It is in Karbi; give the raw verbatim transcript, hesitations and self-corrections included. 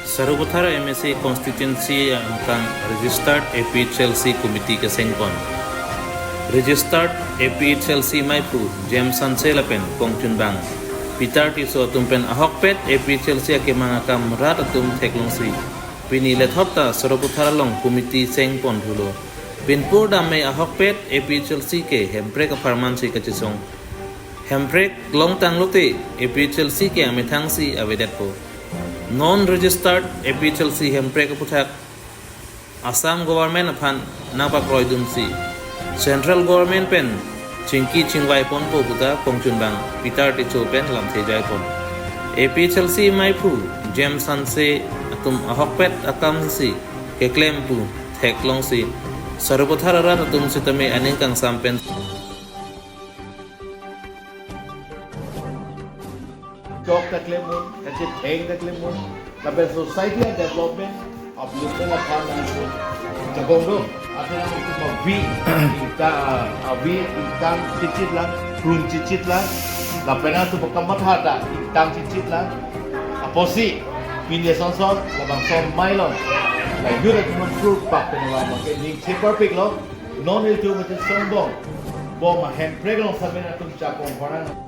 Sarupathar MAC constituency angkang registered APHLC committee kesengpon. Registered APHLC maiphu James Hanse lapen kongchunbang Peter Tisso atum pen ahokpet APHLC akemang akam rat atum theklongsi pini lethop ta Sarupathar along committee sengpon thulo. Pinpur dam me ahokpet APHLC ke Hemprek apharmansi kachesong. Hemprek longtanglote APHLC ke amethangsi avedetpo. Non registered APHLC Hemprek aputhak Assam government aphan nangpakroidunsi Central government pen chingki chingvaiponpo puta kongchunbang Peter Tisso pen lamthe jaipon. APHLC maiphu James Hanse atum ahokpet akamsi keklem pu theklongsi Sarupathar arat atum sitame aning kangsam pen chok ta klem un, kachetheng ta klem un, lapen society a development, upliftment aphan nangchojong do. Athe nangtum avi, ingta, avi ingtang chitchit lang, plung chitchit lang, lapen nangtum kamatha ta ingtang chitchit lang. Apotsi pini asonson labangso mailon la youth atum pur pak pen wa ma ke ning cheparpik lo. Non ilitum mate songbong bom a Hemprek along saben atum chakong horang.